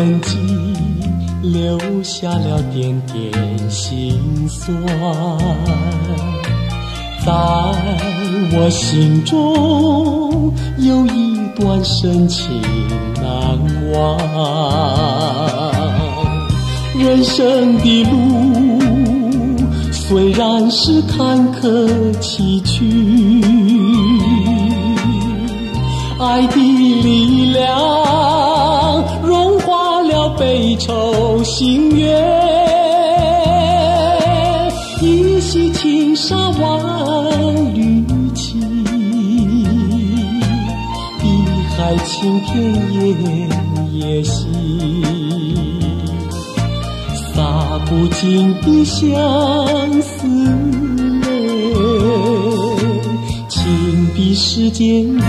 痕迹，留下了点点心酸。在我心中有一段深情难忘。人生的路雖然是坎坷崎嶇，愛的力量融化了悲愁心願，一襲輕紗萬縷情，碧海青天夜夜心，灑不盡的相思淚，情比時間永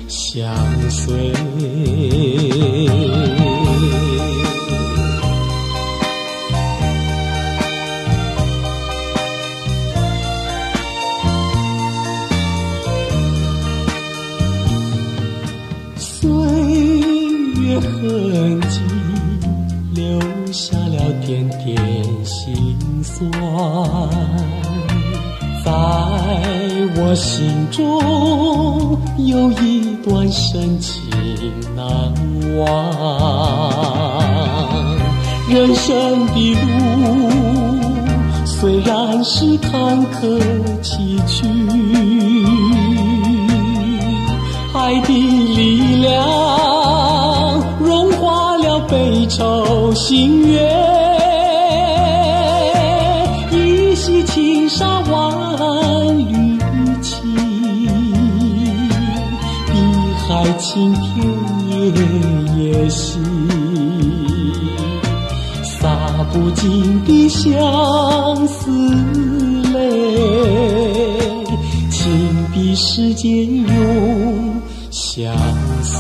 相隨。歲月痕跡，留下了點點心酸，在我心中有一段深情難忘。人生的路雖然是坎坷崎嶇，愛的力量融化了悲愁心願，一襲輕紗萬縷情，碧海青天夜夜心，灑不盡的相思淚，情比時間永相隨。